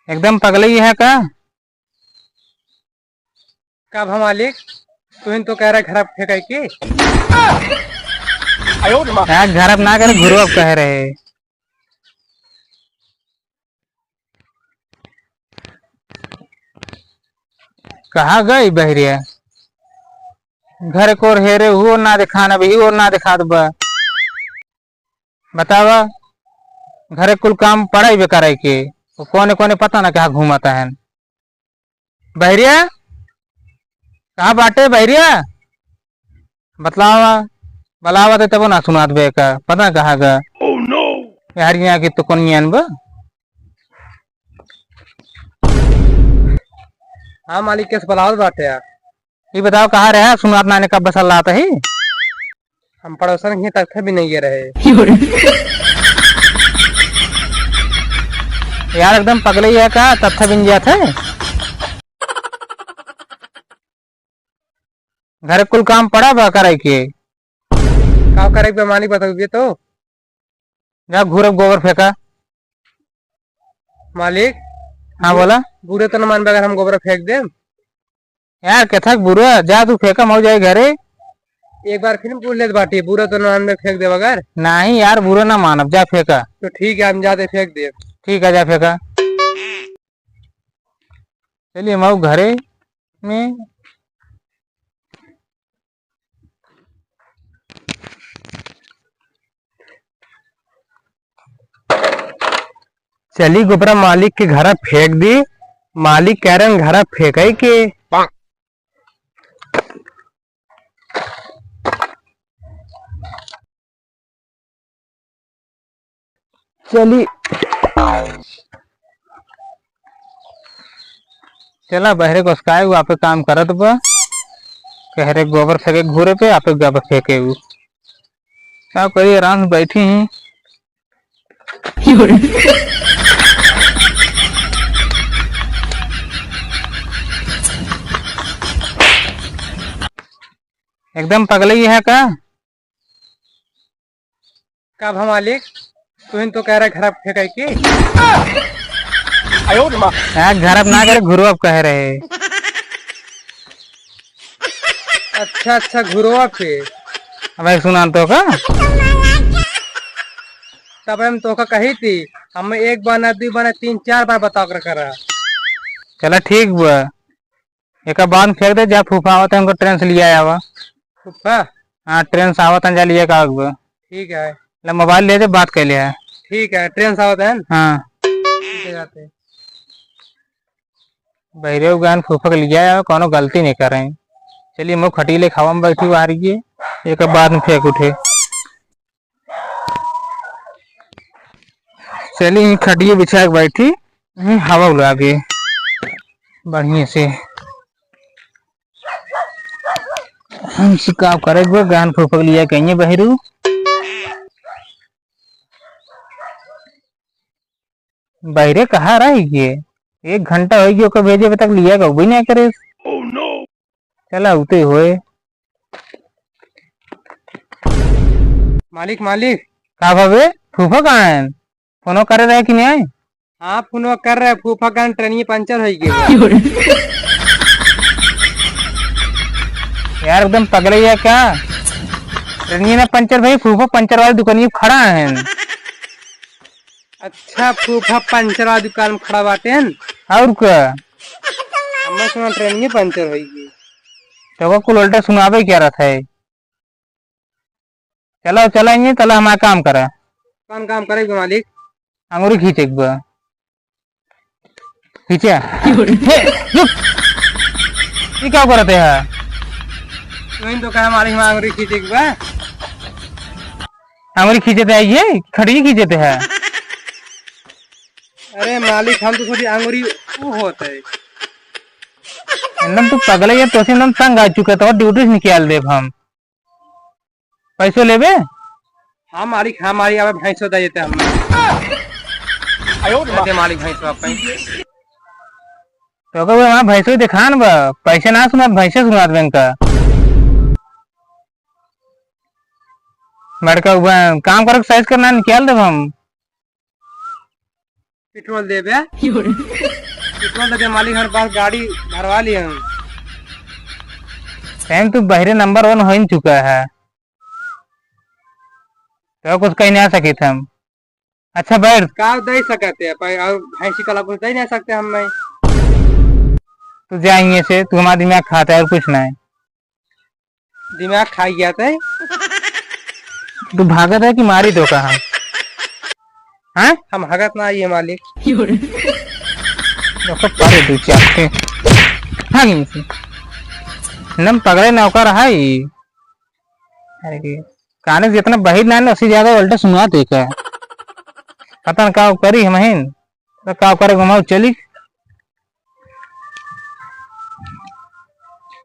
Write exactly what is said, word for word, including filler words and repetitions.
एकदम पगलई है का? का भा मालिक, तुहिन तो कह रहे घर फेंकाई के। यार, घर अब ना करे, घुरवा कह रहे। कहाँ गई बहरिया? घर को हेरे, वो ना दिखान, अभी वो ना दिखात बा। बतावा, घरे कुल काम पड़ाई बे कराई के, वो कोने कोने पता ना कहाँ घूमत हन। बहरिया, कहाँ बाटे बहरिया? बतलावा, बलावा ते तबो ना सुनात बे का, पता ना कहाँ गा। Oh no! यार, यहाँ की तो कौन नियन बा? हाँ मालिक, कैसे बलावत बाटे यार? ई बताओ, कहाँ रहे? सुनात ना ने कब बसल लात ही? हम पड़ोसन के तख्ते भी नहीं गे रहे। यार, एकदम पगले ही है का? तख्ते बिन जात है? घर कुल काम पड़ा बा करे के। का करे के बा मालिक, बताओ ये तो। जा घूर अब गोबर फेंका। मालिक। हाँ, बोला। बुरे तो न मानबे अगर हम गोबर फेंक देम। यार, कथक बुरा, जा तू फेंका, मऊ जाए घरे। एक बार फिर पूछ लेत बाटी, बुरा तो न मानबे, फेंक देब अगर। नहीं यार, बुरा ना मानब, जा फेंका। तो ठीक है, हम जाते फेंक देब। ठीक है, जा फेंका। चलिए, मऊ घरे में। चली गोबरा मालिक के घरा फेंक दी, मालिक कह रहे हैं घरा फेंके के। चली। चला बहरे घुसकाए, वो आपे काम करत बा। कहरे गोबर फेंके घूरे पे, आपे गोबर फेंके वो। का करी, आराम से बैठी ही। एकदम पगलई है का? का भा मालिक, तुहिन तो कह रहे घर फेंकाई के। आयो रे माँ। यार, घर अब ना करे, घुरवा अब कह रहे। अच्छा, अच्छा, घुरवा पे। अब एक सुनान तो का? तब हम तो का कही थी, हम एक बार ना, दो बार ना, तीन चार बार बताओ कर करा। चला ठीक बा। एका बाद में फेंक दे, जा फूफा आवत है, उनको ट्रेन से लिया आवा। फूफा? हाँ, ट्रेन से आवत है, जा लिया का आगबा। ठीक है। ले मोबाइल ले जा, बात कर लिया। ठीक है, ट्रेन से आवत है। हाँ। ठीक है, जाते हैं। बहरे गान फूफा के लिया आवा, कोनो गलती नहीं करे। चलिए, मुँह खटीले खावा में बैठी बाहर ये, एक बाद में फेंक उठे। चली, खटिया बिछा के बैठी, हम्म, हवा उलावे बढ़िया से। हमसे का करे बे, गान फूफक लिया कहिए बहरू। बहरे कहाँ रह गए? एक घंटा हो गया ओकर भेजे, अबे तक लिया गौबे नहीं करे। चला, उते होए। मालिक, मालिक। का भावे? फूफा कहाँ है? फोनो करे रहे कि नहीं आए? हाँ, फोनो कर रहे, फूफा का ट्रेनिया पंचर हो गया। यार, एकदम पगले है का? ट्रेनिया ना पंचर भाई, फूफा पंचर वाली दुकानिया खड़ा है। अच्छा, फूफा पंचर वाली दुकान में खड़ा बाटे हैं? और का? हमें सुना ट्रेनिया पंचर हो गई। तो कुल उल्टा सुनावे क्या रहता है? चला, चला, ये चला, हमारा काम करा। कौन काम करे बे मालिक? अंगूरी खींचे के बा। खींचे। हे, रुक। ये क्या करते हैं? तुम तो कहा मालिक, हम अंगूरी खींचे के बा। अंगूरी खींचे थे, ये खड़ी खींचे थे है। अरे मालिक, हम तो सोची अंगूरी वो होता है। एकदम तू पगला है, तो से एकदम तंग आ चुका था, ड्यूटी से निकाल देब हम। पैसो लेबे? हाँ मालिक, हाँ मालिक, अबे भैंसो दे देते हम। आयो रे मालिक, भैंसो आप कहीं। तो का बोले, वहाँ भैंसो दिखान बा, पैसे ना सुनात, भैंसे सुनात बैंक का। बड़का हुआ काम करके साइज करना निकाल देब हम। पेट्रोल देबे? पेट्रोल देबे मालिक, हमारे पास गाड़ी भरवा लिए हम। टाइम तू बहिरे नंबर वन हो ही चुका है, तो कुछ कहीं नहीं आ सकित हम। अच्छा बैठ। का दे सकते हैं भाई, और भैंसी कला कुछ दे नहीं सकते हम। मैं तू जा यहाँ से, तू हमारा दिमाग खाता है और कुछ नहीं। दिमाग खा गया थे। तू भागत है कि मारी तो कहा? हैं? हम हगत ना आइए मालिक। देखो, पारे दू चार के। भाग यहाँ से। नम पगड़े नौकर है ई। अरे, काने से जितना बहिर ना है ना, उससे ज्यादा उल्टा सुनात है का? पता न का करी हमहिन। तो का करे, घुमाओ चली।